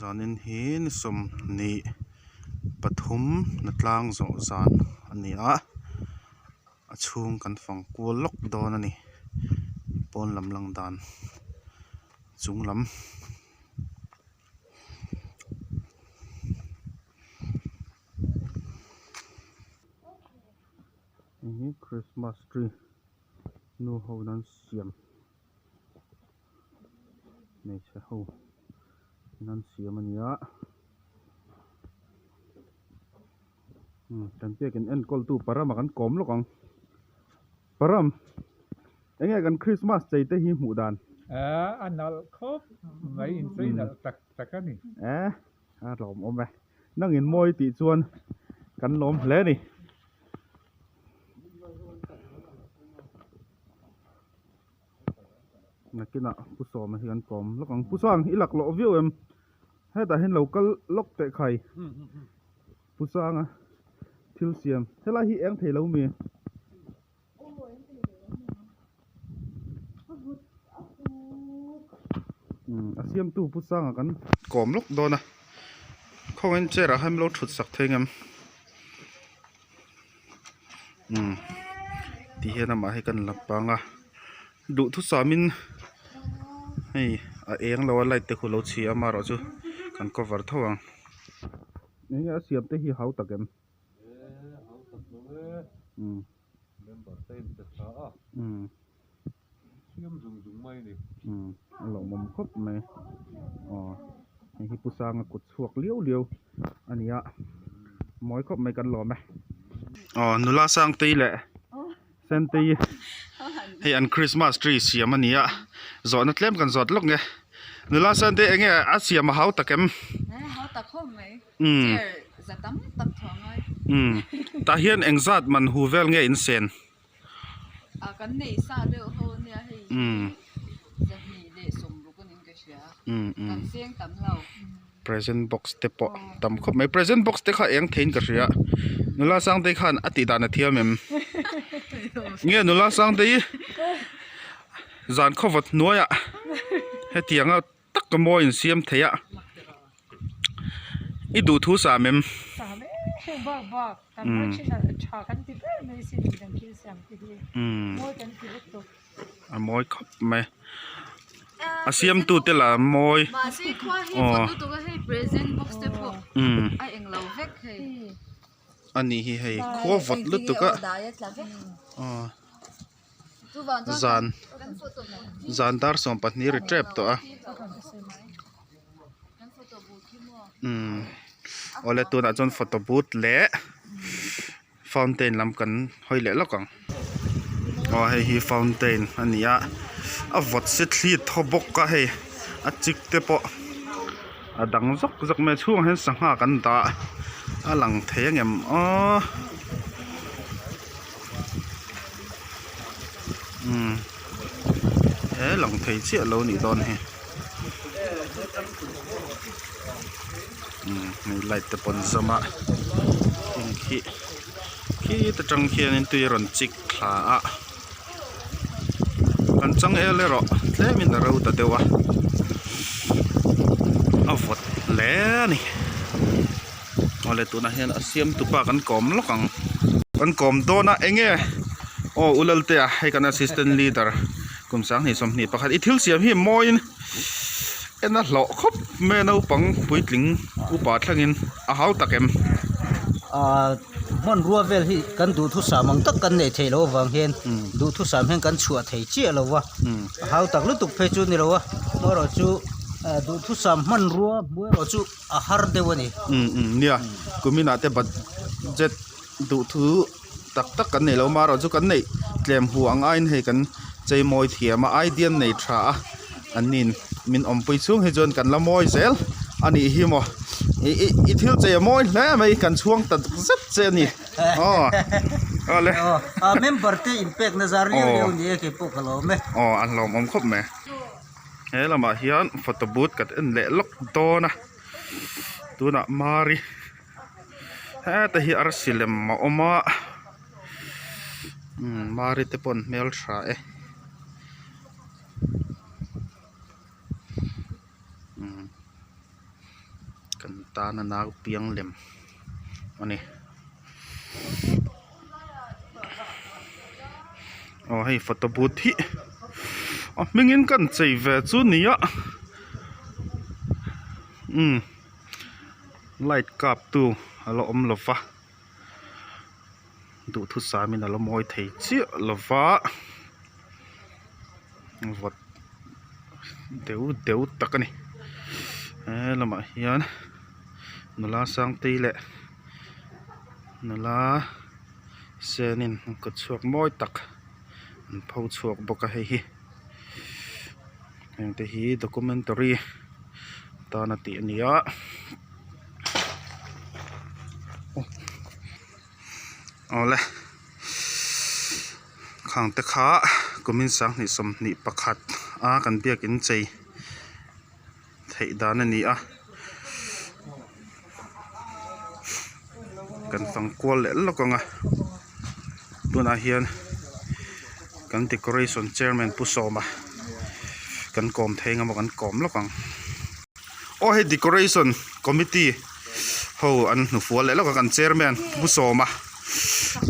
Zanin hi ni sawmhnih pathum na tlang zawh zan a ni a a chhung kan fang kual lawk dawn a ni pawn lam lang dan chung lam. Hei hi christmas tree nu ho in an siam. Hmeichhe ho in an siam a ni a umm kan biakin enkawl tu Parama kan kawm lawk ang Param eng nge kan Christmas chei te hi hmuh dan Ahh a nalh khawp mai inchei nalh tak tak a ni. Eh a lawmawm e nangin mawi tih chuan kan lawm hle a ni. Nakinah Pu Sawma hi kan kawm lawk ang. Pu Sang i laklawh viau em? Hetah hian lo kal lawk teh khai. Pu Sanga thil siam helai hi eng thei lo mi? A siamtu Pu Sanga kan kawm lawk dawn a. Khawngaihin chair ah hian min lo thut sak thei ang em? Umm ti hian amah hi kan la pang a duhthusamin hei a eng lo a light te khu lo chhi a amaherawhchu kan cover tho ang eng nge a siam te hi hau tak em umm umm umm a lawmawm khawp mai aw hei hi pu sanga kut chhuak liau liau a ni a mawi khawp mai kan lawm e aw nula sangtei leh sentei hei an christmas tree siam a ni a zawhna tlem kan zawt lawk nge nula sentei eng nge a siam a hau tak em umm umm tah hian engzat man hu vel nge in sen. Present box te pawh tam khawp mai present box te kha eng theiin ka hria nula sangtei khan a tih dan a thiam em nge nula sangtei zan khawvawt hnuaiah hetianga tak ka mawi in siam thei a i duh thu sam em? Sam em heng bak bak kan hmai thin a tha kan ti ber mai sin kan thil siam te hi mawi kan ti vek tawh. A mawi khawp mai a siam tu te lah mawi Mahse khua hi vawt lutuk a hei present box te pawh a englo vek hei. A nih hi hei khua vawt lutuk a aw. Zan zan dar 12 ri tep tawh a umm awle tunah chuan photo booth leh fountain lam kan hawi leh lawk ang aw hei hi fountain a ni a a vawt si thli thaw bawk a hei a chik te pawh a dang zawk zawk mai a chhungah hian sangha kan dah a lang thei angem aw. Umm he lang thei chiah lo nih dawn hi umm hei light te pawh an zawm a heng khi khita tang khianin tui a rawn chik thla a kan changel erawh tlemin a ro ta deuh a a vawt hle a ni. Awle tunah hian a siam tupa kan kawm lawk ang kan kawm dawn a enge aw u Laltea hei kan assistant leader kum sanghnih 21 i thil siam hi mawiin en a hlawh khawp mai a naupang puitling upa thlengin a hau tak em. Ahh hmanrua vel hi kan duhthusam ang tak kan neih theih loh avang hian duhthusam hian kan chhuah thei chiah lo va a hau tak lutuk phei chu a ni lo a amaherawhchu duhthusam hmanrua hmuh erawh chu. A har deuh a ni. Umm umm nia kuminah te budget duh thu tak tak kan nei lo marawh chu kan neih tlem hu ang aiin hei kan chei mawi thiam a idea an nei tha a an nin min awmpui chhung hi chuan kan la mawi zel a nih hi maw i i i thil chei a mawi hle mai kan chhuang ta zet che a ni aw awle aw member te inpekna zar liau liau ni e keipawh ka lawm e aw a hlawmawm khawp mai. He lamah hian photo booth kan en leh lawk dawn a tunah mari heta hi arsi lem a awm a umm mari te pawh an hmeltha e umm. Kan tana nau piang lem a ni. Aw hei photo booth hi a hmingin kan chei ve chu nia umm light kap tu a la awm lo va duhthusam in a la mawi thei chiah lo va vawt deuh deuh tak a ni he lamah hian nula sangtei leh nula senin an kut chhuak mawi tak an pho chhuak bawk a hei hi heng te hi documentary tana tih a ni a awle khang te kha kumin 2021 a kan biakin chei theih dan a ni a kan fang kual leh lawk ang a tunah hian kan decoration chairman pu sawma kan kawm thei ang emaw kan kawm lawk ang aw hei decoration committee ho an hnufual leh lawk a kan chairman pu sawma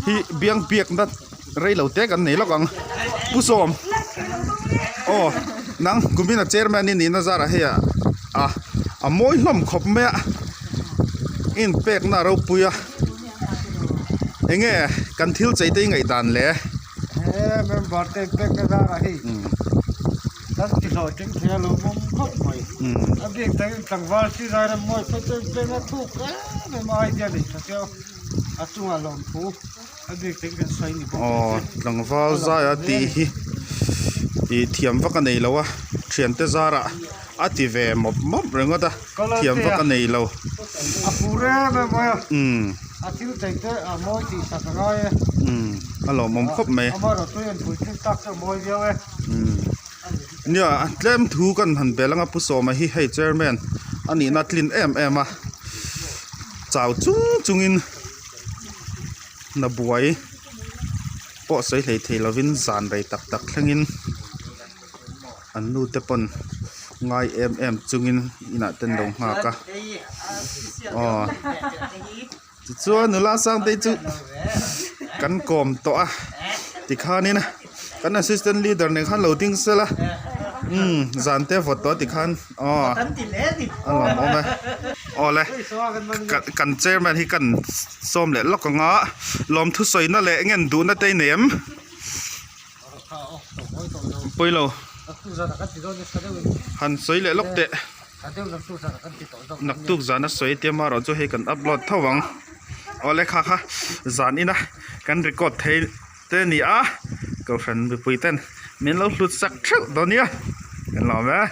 hi biang biakna rei lo te kan nei lawk ang pu sawm aw nang kumina chairman i nihna zarah hei ah a a mawi hlawm khawp mai a inpekna a ropui a eng nge kan thil chei te i ngaihdan le. He member te inpekna zarah hei kan ti hlawhtling thei a lo mawm khawp mai a bik takin tlangval si zai ram mawi phei chu inpekna thuk em em a idea nei tha sia. A chungah lawmthu a bik te kan sawi ni bawk aw tlangval zaia tih hi ih thiam vak a nei lo a thiante zarah a ti ve mawp mawp ringawt a thiam vak a nei lo a fur em em mai a umm a thil chei te a mawi tih sak a ngai e umm a lawmawm khawp mai amaherawh chu en pui thil tak chu a mawi viau e umm nia tlem thu kan han bel anga pu sawma hi hei chairman a nihna tlin em em a. Chau chung chungin hna buai pawh sawi hlei thei lovin zan rei tak tak thlengin an nu te pawn ngai em em chungin inah te an lo nghak a aw tichuan nula sangte chu kan kawm tawh a tikhanin kan assistant leader nen khan lo ding sela umm zan te vawt tawh a tikhan aw a lawm awm e awle kan chairman hi kan sawm leh lawk ang a lawmthu sawina leh ngen duhna te i nei em pawilo han sawi leh lawk teh naktuk zana sawi tia marawh chu hei kan upload tho ang awle kha kha zan ina kan record thei te a ni a kohhran mipui ten min lo hlut sak theuh dawn nia kan lawm e.